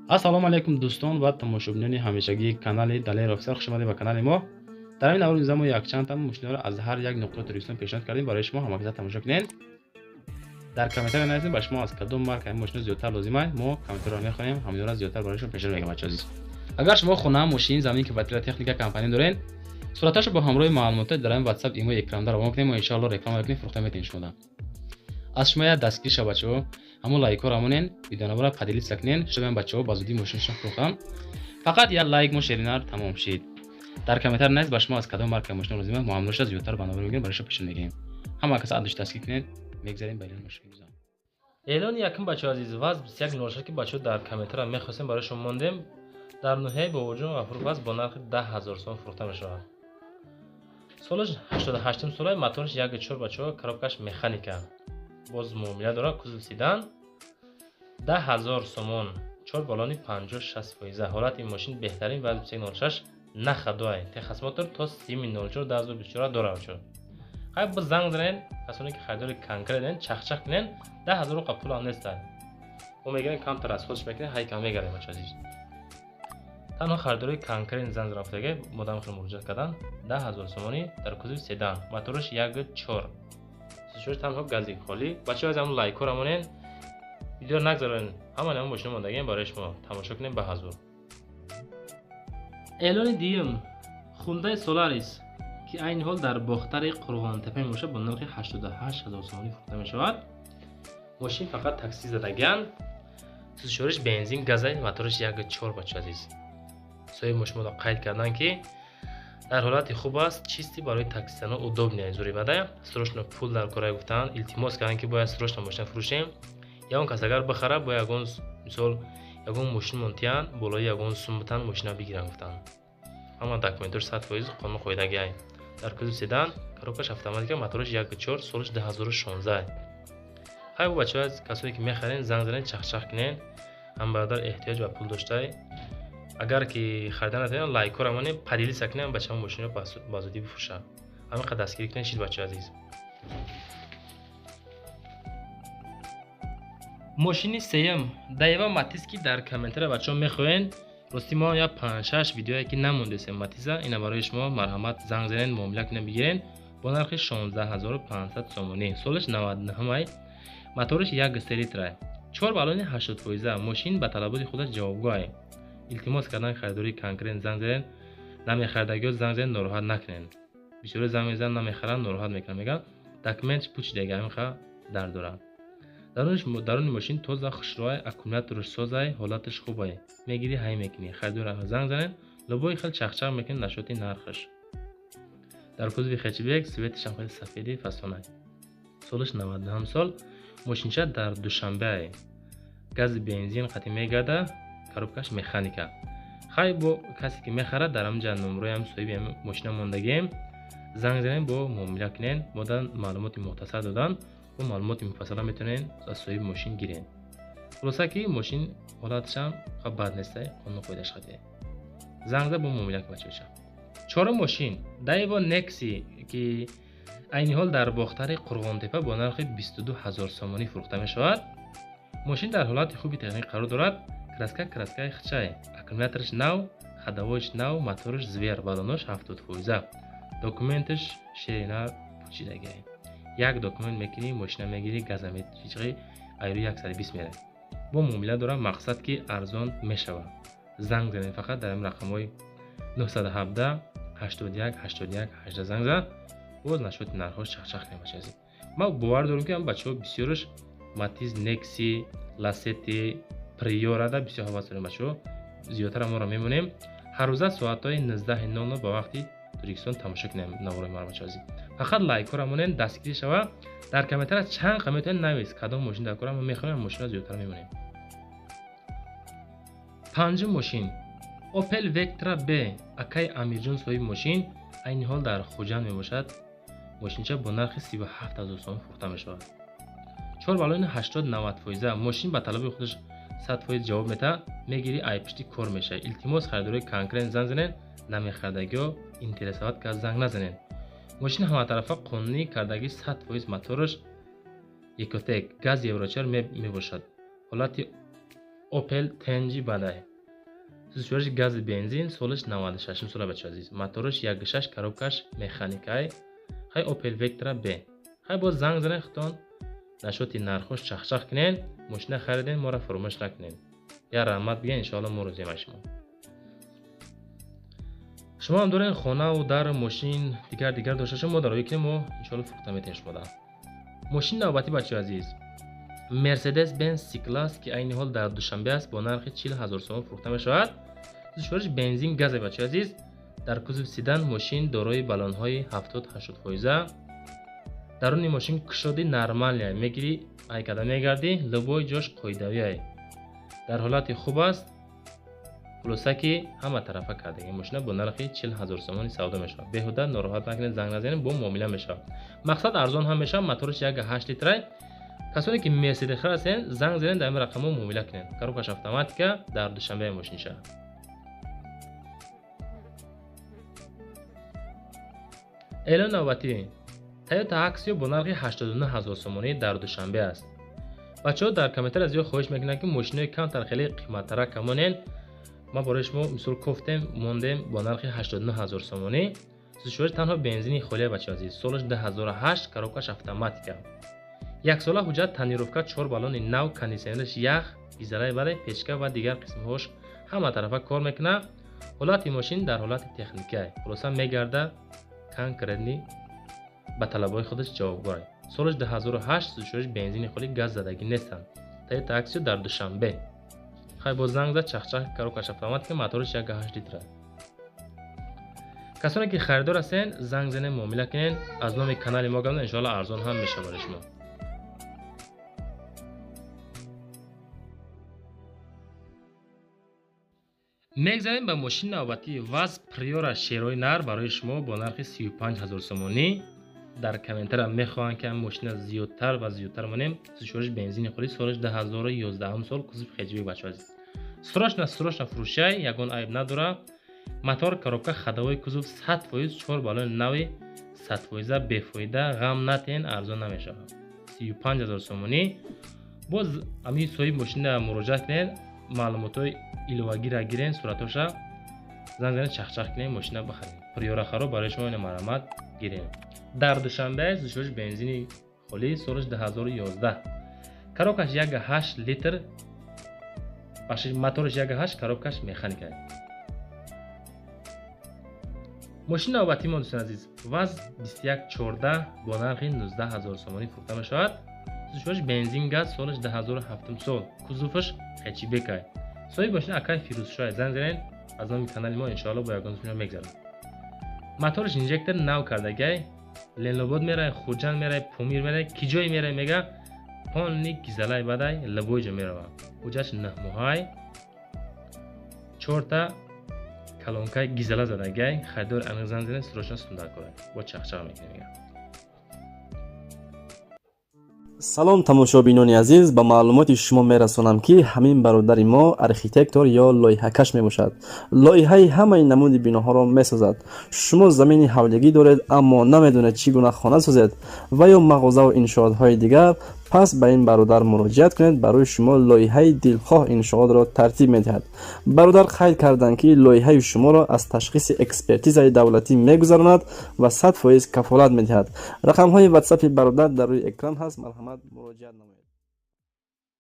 Ассалому алайкум дӯстон ва тамошобинони ҳамешагии канали Далер Офисар, хуш омадед ба канали мо. Дар ин навори мо якчанд та мошинаро аз ҳар як нуқтаи Тоҷикистон пешниҳод кардем барои шумо, ҳамакиса тамошо кунед. Дар комментария нависед ба шумо аз кадом марка ин мошина зиёдтар лозим аст, мо комментарияро мехонем, ҳаминро зиёдтар барои шумо пешниҳод мекунем. Бачаҳо азиз, агар шумо хона, мошин, замин, квартира, техника, компания доред, сураташро бо ҳамроҳи маълумотҳои дар ин WhatsApp, имо, экранда равон кунед, мо иншоалло реклама мекунем, фурӯхта метавонем шумода. Аз шумо як дастгирӣ шава бачаҳо, ҳамон лайкҳоро монен, видеонавора поделиться кунен, шояд бачаҳо ба зудӣ мошинашон фурӯхтан. Фақат як лайк мо шеринар тамом шид. Дар комментар навис ба шумо аз кадом марка мошина лозим аст, мо ҳамроҳша зиёдтар ба навор мегирем, барои шумо пешниҳод мекунем. Ҳама кас аддуш дастгирӣ кунед, мегзарем ба эълони мошин. Эълони якум бачаҳо азиз, ВАЗ 2106 ки бачаҳо дар комментария мехостем барои шумо мондем, дар ноҳияи Бобоҷон Ғафуров аст, бо нархи 10 000 сом фурӯхта мешавад. Солаш 88 сола, мотораш 1.4 бачаҳо, коробкаш механика. Боз муомила дорад, кузов седан. 10 000 сомон, 4 баллони 50-60%. Ҳолати ин мошин беҳтарин, ВАЗ 2106 на ходовой. Техосмотр то 30.04 2024 дорад бачаҳо. Хай боз занг занед, касоне ки харидори конкретен, чахчах кунен, 10 000 қа пул ҳам нестад. Мо мегирем камтар аз худш мекунем, ҳай кам мегарем бачаҳо азиз. Танҳо харидори конкрет занг занам гуфтаге, модам хеле муроҷиат кардан, 10 000 сомонӣ дар кузови седан, мотораш 1.4. Сушош танҳо гази холӣ. Бачаҳо аз ҳамон лайкҳоро монен, видеоро нагзаронед, ҳама ҳамон мошина мондагием барои шумо, тамошо кунем ба ҳазур. Эълони дуюм, Хундай Соларис ки айни ҳол дар Бохтари Қурғонтепа мебошад, бо нархи 88 000 сомонӣ фурӯхта мешавад. Мошин фақат такси задагиан, сӯзишвориш бензин газай, мотораш 1.4 бачаҳо азиз. Соҳиби мошинро қайд карданд ки дар ҳолати хуб аст, чисти барои таксизанон удобный, зуримада, срочно пул дар кора гуфтанд, илтимос карданд ки бояд срочно мошина фурӯшем. Ягон кас агар бихара, бояд ягон мисол ягон мошин монтиянд, болои ягон сум битан мошина бигиранд гуфтанд. Ҳама документош 100% қонун қоидагиай. Дар кузови седан, коробкаш автоматика, мотораш 1.4, солаш 2016. Хай бо бачаҳо, касоне ки мехарен, занг занед, чахчах кунен, ҳам бародар эҳтиёҷ ба пул доштай. Агар ки харида натавонед, лайкҳоро монед, поделиться кунед, бачаҳо мошинро ба зудӣ бифурӯшанд. Ҳамин қадр дастгирӣ кунед шид бачаҳо азиз. Мошини сеюм Даева Матиз ки дар комментария бачаҳо мехоҳед. Рости мо як панҷ-шаш видеое ки намондесем Матиза, ина барои шумо марҳамат занг занед, муомила кунед, бигиред бо нархи 16 500 сомонӣ. Солаш 99-ай, мотораш 1.3 литрай, 4 баллони 80%. Мошин ба талаботи худаш ҷавобгӯ. Илтимос кардан харидори конкрет занг занед, намехаридагиҳо занг занед, нороҳат накунед. Бисёре занг мезананд, намехаранд, нороҳат мекунанд, мегӯянд документ пучидаги, ҳамин ха дард дорад. Даруни мошин тоза, хушрӯай, аккумулятораш созай, ҳолаташ хубай. Мегирӣ, ҳай мекунӣ. Харидор занг занед, любой хел чахчах мекунед нашоти нархаш. Дар кузови хэтчбек, светишам хеле сафеди фасонай. Солаш 99 сол, мошинча дар Душанбеай. Гази бензин қатъи мегарда, коробкаш механика. Хай бо касе ки мехарад, дар ҳамҷа номрои ҳам соҳиби мошина мондагием, занг занед, бо муомила кунед, модан маълумоти мухтасар додан, бо маълумоти муфассала метавонед аз соҳиби мошин гиред. Хулоса ки мошин ҳолаташам ха бад нестай, қонун қоидаш қатъи. Занг зад, бо муомила кун бачаҳо. Чорум мошин Даево Некси ки айни ҳол дар Бохтари Қурғонтепа бо нархи 22 000 сомонӣ фурӯхта мешавад. Мошин дар ҳолати хуби техникӣ қарор дорад, краска краскаи хичай, аккумулятораш нав, ходовойш нав, мотораш звер, баллонош 70%. Документаш ширина пучидагиай. Як документ мекунӣ, мошина мегирӣ, газа мечиқӣ, айрӯ 120 меравӣ. Бо муомила дорам, мақсад ки арзон мешавад. Занг занед фақат дар ин рақамҳои 917 81 81 18 занг зад, боз нашоти нархҳош чахчах кунем бачаҳо азиз. Ман бовар дорам ки ҳам бачаҳо бисёраш Матиз, Некси, Ласети, Приорада бисёр ҳавас дорем бачаҳо. Зиёдтар моро мемонем. Ҳар рӯза соатҳои 19:00 ба вақти Тоҷикистон тамошо кунем наворои маро бачаҳо азиз. Фақат лайкҳоро монед, дастгирӣ шава. Дар комментария чанд қа метавонед навис, кадом мошин дар кора, мо мехоҳем мошинро зиёдтар мемонем. Панҷум мошин Opel Vectra B, акай Амирҷон соҳиби мошин айни ҳол дар Хуҷанд мебошад. Мошинча бо нархи 37 000 сомон фурӯхта мешавад. 4 баллони 80-90%. Мошин ба талаби худаш 100% ҷавоб медиҳад, мегирӣ, ай пишти кор мешавад. Илтимос харидорои конкрет занг занед, намехаридагиҳо интересоват кард занг назанед. Мошин ҳаматарафа қонунӣ кардаги 100%, мотораш Ecotec, газ Евро 4 мебошад. Ҳолати Opel Tenji бадай. Сӯзишвориш гази бензин, солиш 96 сола, бачаҳо азиз. Моториш 1.6, коробкаш механикай. Хай Opel Vectra B. Хай боз занг занед, худтон нашоти нархош чахчах кунед, мошина хариден, моро фаромӯш накунед. Я раҳмат бигӯед, иншоалло мо розием аз шумо. Шумо ҳам доред хонаву дар, мошин, дигар дигар дошта шумо, мо дар роҳӣ кунем, мо иншоалло фурӯхта метавонем шумода. Мошини навбатӣ, бачаҳои азиз, Mercedes Benz C-Class, ки айни ҳол дар Душанбе аст, бо нархи 40 ҳазор сомон фурӯхта мешавад. Сӯзишвориш бензин газе, бачаҳои азиз. Дар кузови седан мошин дорои баллонҳои 70-80 фоиза. Даруни мошин кушоди нормалия, мегирӣ, айкада мегардӣ, любой ҷош қоидавиай. Дар ҳолати хуб аст. Хулоса ки ҳама тарафа кардаги мошина бо нархи 40 ҳазор сомонӣ савдо мешавад. Беҳуда нороҳат накунед, занг назанед, бо муомила мешавад. Мақсад арзон ҳам мешавад, моториш 1.8 литрай. Касоне ки Мерседес ҳастен, занг занед, дар ин рақамҳо муомила кунед. Коробкаш автоматика, дар Душанбе мошин шавад. Эълон навбатӣ. Toyota Axio бо нархи 89 ҳазор сомонӣ дар Душанбе аст. Бачаҳо дар комментария зиёд хоҳиш мекунанд, ки мошинои камтар хеле қиматтарак камонен. Ма барои шумо мисол кофтем, мондем бо нархи 89 ҳазор сомонӣ. Сӯзишвориш танҳо бензини холия, бачаҳо азиз. Солаш 2008, коробкаш автоматика. Яксола ҳуҷҷат, тонировка, чор баллони нав, кондитсионераш ях, гизалаи баре, печка ва дигар қисмҳош ҳама тарафа кор мекунад. Ҳолати мошин дар ҳолати техникай. Хулоса мегарда, конкретный ба талабҳои худаш ҷавобгор. Солаш 2008, сӯзишвориш бензини холӣ, газ задагӣ нестанд. Toyota Axio дар Душанбе. Хай боз занг зад, чахчах, коробкаш автоматика, моториш 1.8 литра. Касоне ки харидор ҳастен, занг занед, муомила кунед, аз номи канали мо гап, иншоалло арзон ҳам мешавад барои шумо. Мегзарем ба мошини навбатӣ. ВАЗ Приора шерои нар барои шумо бо нархи 35 ҳазор сомонӣ. Дар комментария мехоҳанд, ки ҳам мошина зиёдтар ва зиёдтар монем. Сӯзишвориш бензини холӣ, солаш 2011 сол, кузов хэтчбек, бачаҳо азиз. Срочно, срочно фурӯшай, ягон айб надора. Мотор, коробка, ходовой кузов 100%, чор баллони нави 100%, бефоида, ғам натен, арзон намешавад. 35 ҳазор сомонӣ. Боз ами соҳиби мошина муроҷиат кунед, маълумотҳои иловагиро гирен, суратоша занг занед, чахчах кунед, мошина бихаред. Приора харо барои шумо ина марҳамат гирем. Дар Душанбе, сӯзишвориш бензини холӣ, солаш 2011. Коробкаш 1.8 литр, бахшиш, моториш 1.8, коробкаш механика. Мошини навбатии мо, дӯстони азиз, ВАЗ 2114 бо нархи 19 ҳазор сомонӣ фурӯхта мешавад. Сӯзишвориш бензин газ, солаш 2007 сол, кузоваш хэтчбекай. Соҳиби мошина акай Фирӯзшоҳ, занг занед, аз номи канали мо иншоалло бо ягон сумма мегзарад. Моториш инжектор нав кардагай, Ленобод мерай, Хуҷанд мерай, Помир мерай, ки ҷое мерай, мега полный гизалай бадай, любой ҷо мерава. Ҳуҷҷатш 9 моҳай, чорта колонкаи гизала задагай, харидори аниқ занг занед, срочно сундар кунед. Бо чахчах мекунем мега. Салом, тамошобинони азиз, ба маълумоти шумо мерасонам, ки ҳамин бародари мо архитектор ё лоиҳакаш мебошад. Лоиҳаи ҳамаи намуди биноҳоро месозад. Шумо замини ҳавлигӣ доред, аммо намедонед, чӣ гуна хона созед ва ё мағозаву иншоотҳои дигар, пас ба ин бародар муроҷиат кунед, барои шумо лоиҳаи дилхоҳ иншоотро тартиб медиҳад. Бародар қайд карданд, ки лоиҳаи шуморо аз ташхиси экспертизаи давлатӣ мегузаронад ва 100% кафолат медиҳад. Рақамҳои ватсапи бародар дар рӯи экран ҳаст, марҳамат, муроҷиат намоед.